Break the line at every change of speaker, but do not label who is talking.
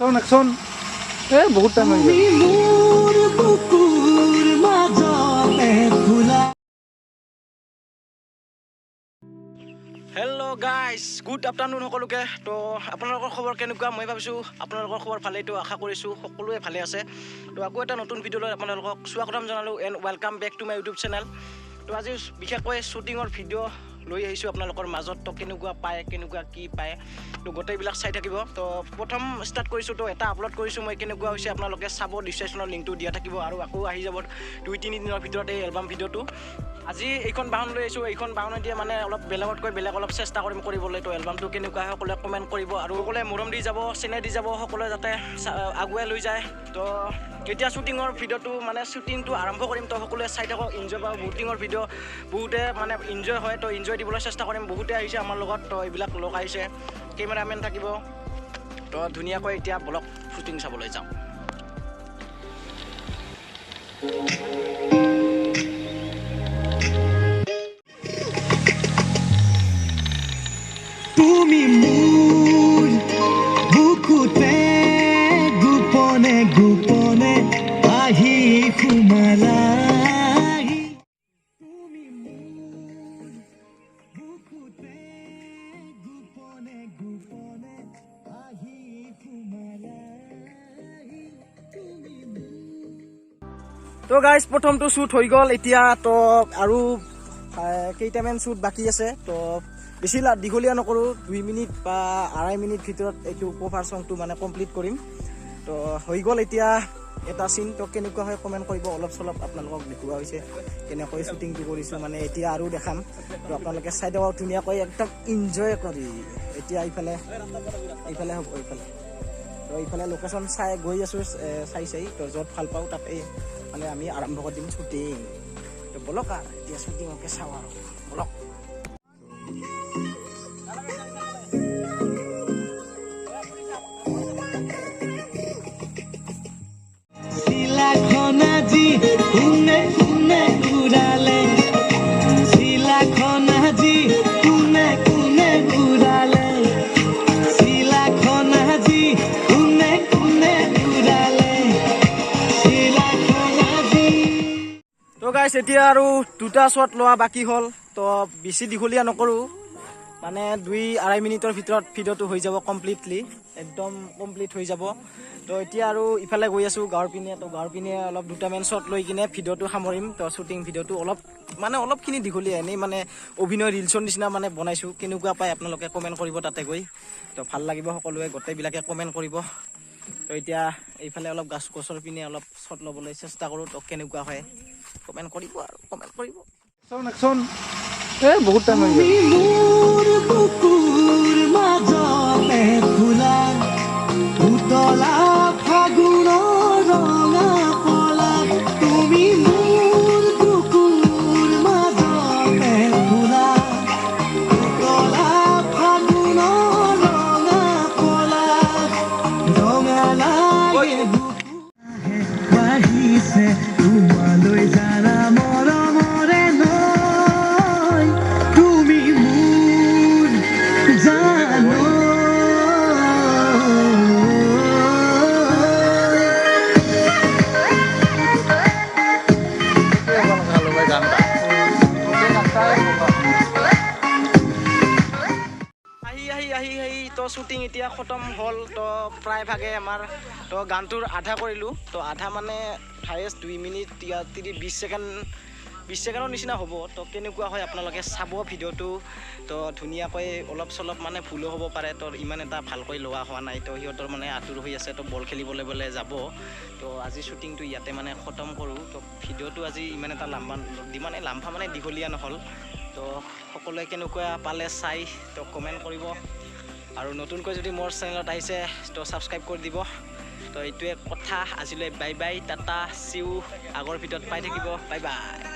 Action, action. এই বহুত time হৈ গ'ল।
মোৰ বুকুৰ মাজতে ফুলা।
হেল্ল' গাইজ, গুড আফটাৰনুন সকলোকে। তো আপোনালোকৰ খবৰ কেনেকুৱা? মই ভাবিছোঁ আপোনালোকৰ খবৰ ভালেই, তো আশা কৰিছোঁ সকলোৱে ভালে আছে। তো আকৌ এটা নতুন ভিডিঅ' লৈ আপোনালোকক স্বাগতম জনালোঁ and welcome back to my YouTube channel. তো আজি বিশেষকৈ শ্বুটিঙৰ ভিডিঅ' লৈ আহিছোঁ আপোনালোকৰ মাজত। তো কেনেকুৱা পায়, কেনেকুৱা কি পায়, তো গোটেইবিলাক চাই থাকিব। তো প্ৰথম ষ্টাৰ্ট কৰিছোঁ, তো এটা আপলোড কৰিছোঁ মই, কেনেকুৱা হৈছে আপোনালোকে চাব। ডিছক্ৰিপশ্যনৰ লিংকটো দিয়া থাকিব আৰু আকৌ আহি যাব 2-3 দিনৰ ভিতৰত এই এলবাম ভিডিঅ'টো। আজি এইখন বাহন লৈ আহিছোঁ, এইখন বাহনেদিয়ে মানে অলপ বেলেগতকৈ বেলেগ অলপ চেষ্টা কৰিম কৰিবলৈ। তো এলবামটো কেনেকুৱা হয় সকলোৱে কমেণ্ট কৰিব আৰু সকলোৱে মৰম দি যাব, চেনেহ দি যাব, সকলোৱে যাতে আগুৱাই লৈ যায়। তো এতিয়া শ্বুটিঙৰ ভিডিঅ'টো মানে শ্বুটিংটো আৰম্ভ কৰিম, তো সকলোৱে চাই থাকক, এনজয় পাব। শ্বুটিঙৰ ভিডিঅ' বহুতে মানে এনজয় হয়, তো এনজয় দিবলৈ চেষ্টা কৰিম। বহুতে আহিছে আমাৰ লগত, তো এইবিলাক লগ আহিছে, কেমেৰামেন থাকিব। তো ধুনীয়াকৈ এতিয়া বলক শ্বুটিং চাবলৈ যাওঁ।
তুমি মোৰ বুকুতে গোপনে গোপনে আহি সোমালাহি। তুমি মোৰ বুকুতে গোপনে গোপনে আহি সোমালাহি। তুমি
তো গাইজ, প্ৰথমটো শ্বুট হৈ গ'ল এতিয়া। তো আৰু কেইটামান শ্বুট বাকী আছে, তো বেছি দীঘলীয়া নকৰোঁ, 2 মিনিট বা 2.5 মিনিট ভিতৰত এইটো কভাৰ চংটো মানে কমপ্লিট কৰিম। তো হৈ গ'ল এতিয়া এটা চিন। তো কেনেকুৱা হয় কমেণ্ট কৰিব। অলপ চলপ আপোনালোকক দেখুওৱা হৈছে কেনেকৈ শ্বুটিংটো কৰিছোঁ, মানে এতিয়া আৰু দেখাম। তো আপোনালোকে চাই থাকক ধুনীয়াকৈ একদম এনজয় কৰি। এতিয়া এইফালে এইফালে হ'ব এইফালে। তো এইফালে লোকেশ্যন চাই গৈ আছোঁ, চাই চাই। তো য'ত ভাল পাওঁ তাতে মানে আমি আৰম্ভ কৰি দিম শ্বুটিং। তো বলক আৰু এতিয়া শ্বুটিঙকে চাওঁ আৰু বলক।
চিলাখন আজি কোনে কোনে উৰালে? চিলাখন আজি কোনে কোনে উৰালে? চিলাখন আজি কোনে কোনে উৰালে? চিলাখন আজি।
তো গাইছ, এতিয়া আৰু দুটা শ্বট লোৱা বাকী হ'ল। তো বেছি দীঘলীয়া নকৰোঁ, মানে 2-2.5 মিনিটৰ ভিতৰত ভিডিঅ'টো হৈ যাব কমপ্লিটলি, একদম কমপ্লিট হৈ যাব। তো এতিয়া আৰু ইফালে গৈ আছোঁ গাঁৱৰ পিনে। তো গাঁৱৰ পিনে অলপ দুটামান শ্বট লৈ কিনে ভিডিঅ'টো সামৰিম। তো শ্বুটিং ভিডিঅ'টো অলপ মানে অলপখিনি দীঘলীয়া, এনেই মানে অভিনয় ৰিলচৰ নিচিনা মানে বনাইছোঁ। কেনেকুৱা পায় আপোনালোকে কমেণ্ট কৰিব তাতে গৈ, তো ভাল লাগিব, সকলোৱে গোটেইবিলাকে কমেণ্ট কৰিব। তো এতিয়া এইফালে অলপ গছৰ পিনে অলপ শ্বট ল'বলৈ চেষ্টা কৰোঁ, তো কেনেকুৱা হয় কমেণ্ট কৰিব আৰু কমেণ্ট কৰিব।
Action, action. এই বহুত টাইম হৈ গ'ল।
তুমি মোৰ বুকুৰ মাজতে ফুলা উতলা ফাগুনৰ ৰঙা পলাশ। তুমি মোৰ বুকুৰ মাজতে ফুলা উতলা ফাগুনৰ ৰঙা পলাশ। ৰঙা লাগে বুকু বাঢ়িছে তোমালৈ জানা মৰমৰে নৈ। তুমি মোৰ জানো।
ভালো ভাই, গানটা গোটেই ৰাস্তাই বগা।
আহি আহি আহি আহি তো শ্বুটিং এতিয়া খতম হ'ল। তো প্ৰায়ভাগে আমাৰ তো গানটোৰ আধা কৰিলোঁ। তো আধা মানে হায়েষ্ট 2 মিনিট 30 20 ছেকেণ্ড, 20 ছেকেণ্ডৰ নিচিনা হ'ব। তো কেনেকুৱা হয় আপোনালোকে চাব ভিডিঅ'টো। তো ধুনীয়াকৈ অলপ চলপ মানে ভুলো হ'ব পাৰে, তো ইমান এটা ভালকৈ লোৱা হোৱা নাই। তো সিহঁতৰ মানে আঁতুৰ হৈ আছে, তো বল খেলিবলৈ বোলে যাব। তো আজি শ্বুটিংটো ইয়াতে মানে খতম কৰোঁ। তো ভিডিঅ'টো আজি ইমান এটা লাম্বা মানে লাম্বা মানে দীঘলীয়া নহ'ল। তো সকলোৱে কেনেকুৱা পালে চাই তো কমেণ্ট কৰিব আৰু নতুনকৈ যদি মোৰ চেনেলত আহিছে তো ছাবস্ক্ৰাইব কৰি দিব। তো এইটোৱে কথা, আজিলৈ bye bye, tata, see you. আগৰ ভিডিঅ'ত পাই থাকিব। Bye bye.